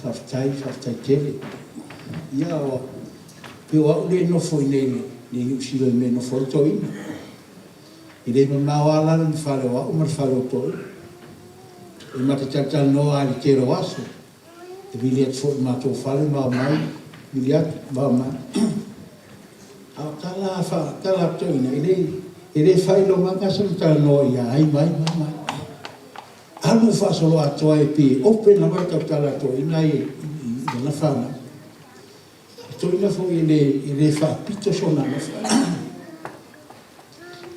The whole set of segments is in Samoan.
Faafetai, faafetai tele. Ia, pei o au lea e nofo i inei i Niu Sila i le mea e nofo ai le toeaina. E le mamao lava la le fale o au ma le fale o le toeaina. E ma te talatalanoa lava i le tele o aso, e vili atu foi i le matou fale ma omai, vili atu ma omai. A o tala lava tala a toeaiina, e le faailogaga sona talanoa ia ai ma ai ma ai ma ai. Alu faasoloatoa e pei e open lava le tautala a toeaiina ia i lana fanau. O toeaiina foi e le faapito sona alofa.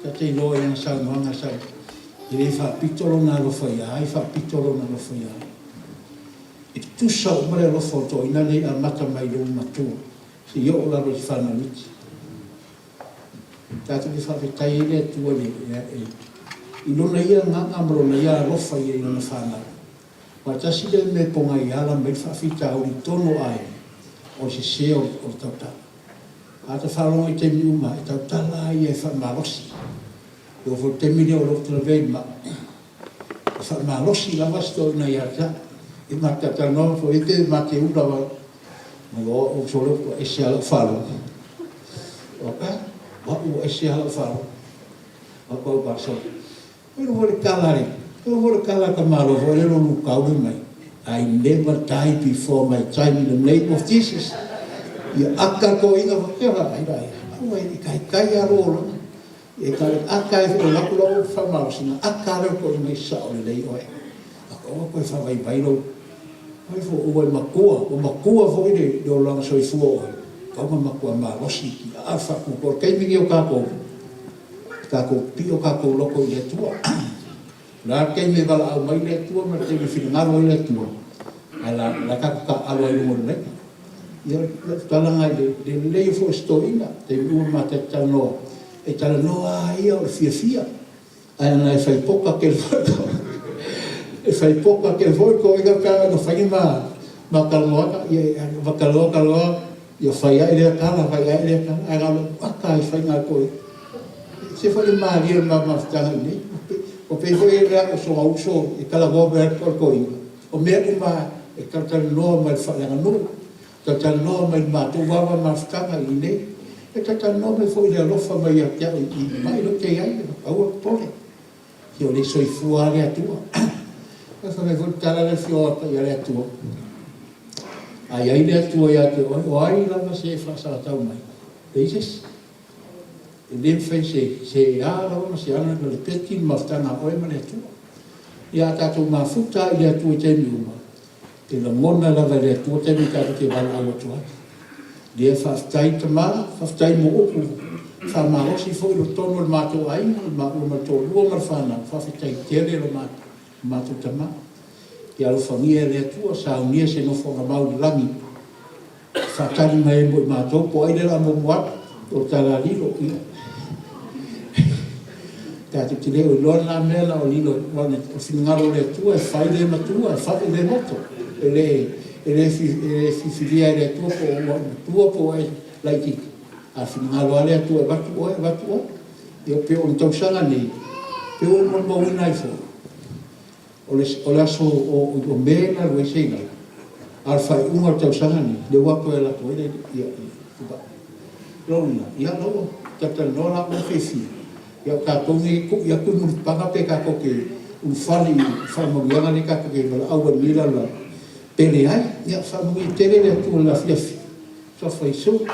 Ta te iloa i ana saunoaga sa e le faapito lona alofa ia ai faapito lona alofa ia ai. E tutusa uma le alofa o toeaiina nei e amata mai i lou matua seia oo lava i le fanau iti. Tatou te faafetai ai le Atua i Lona Ia agaga ma Lona Ia alofa i Lana fanau. Aua tasi lea mea e pogai ala mai le faafitauli i totonu o aiga, o le sese o le tautala. A ta faalogo i taimi uma, e tautala lava ia e faamalosi. E oo foi i le taimi lea o lea ou te lavea i le mai, e faamalosi lava si toeaina ia te au. E ma te talatalanoa ma ia pe ma te ula mai o au sole ua ese lava lau faalogo. O au, o au ua ese lava lau faalogo. Ou fai atu, foi le tala a le, foi le tala a le tamaloa foi lea o Lukau fai mai, I never die before my time in the name of Jesus. Ia aka le toeaina, ia vaai la i ai. Aua e taitai lava lou olaga. E aka e alu atu lau faamalosi ona aka lava lea o le toeaina, e sao lelei oe. Aua toe faavaivai lou, vaai foi ua e matua, ua matua foi le olaga soifua o oe, tatau ona matua malosi i tiaa le faatuatua. O le taimi lenei o tatou, tatou pipii o tatou loto i le Atua. O le a le taimi e valaau mai le Atua ma le taimi e finagalo ai le Atua, ae o la e tatou te taaalo ai i luga o le laina. Ia o lau tala lena i le lelei foi o si toeaina, taimi uma ma ta talanoa, e talanoa lava ia o le fiafia. Ae ana e fai poka tele foi e fai poka tele foi le toeaina pe ana fai ni ma talanoaga, ia ma talanoa talanoa, ia fai ae lea tala fai ae lea tala, ae na o lou ata lava i faiga a le toeaina. E ese foi le malie o le ma mafutaga i inei. Ua pei foi lea o sona uso e talanoa mai lava le toeaina, o mea uma lava e talatalanoa mai faaleaganuu, talatalanoa mai i le matou lava mafutaga i inei, e talatalanoa mai foi i le alofa mai ia te au i le mai lea ou te i ai, aua le popole, se o lea e soifua lava le Atua. Aua fai mai foi le tala lea o le Afioaga Paia a le Atua, a i ai le Atua ia te oe, o ai lava se e faasalatau mai? E leai se isi. E le mafai e se a lava ma se a ona lepeti le mafutaga a oe ma le Atua. Ia a tatou mafuta lava i le Atua i taimi uma, E lagona lava e le Atua taimi tatou te valaau atu ai. Ia faafetai tama, faafetai mo upu faamalosi foi i totonu o le matou aiga, le maua ma le toalua ma le fanau, faafetai tele lo matou tama. Ia alofagia e le Atua, saunia se nofoaga mau i le lagi e faatali mai ai mo i matou, po o ai lea o le a muamua atu, po o le tala a Lilo, ia tatou te le o iloa lena mea na o lilo, aua o le finagalo o le Atua e fai le matua e fai le loto. E le e le filifilia e le Atua po o ua e matua po o ua e laitiiti, a finagalo lava le Atua e avatu oe, e avatu oe. Ia pei o le tausaga nei, pei ua ou molimauina ai foi, O le o le aso o Me na alu ai Seila, a o le faaiuga o le tausaga lenei, lea ua toe alu atu ai le ia Itupa. O lona uiga, ia o la ua talatalanoa la ua fiafia, ia o tatou nei e tui atu le mulipapaga pe tatou te ulufale i faamanuiaga nei tatou te valaau ai i lenei lalolagi, pe leai. Ia faamanuia tele le Atua i le afiafi. Suafa Iesu.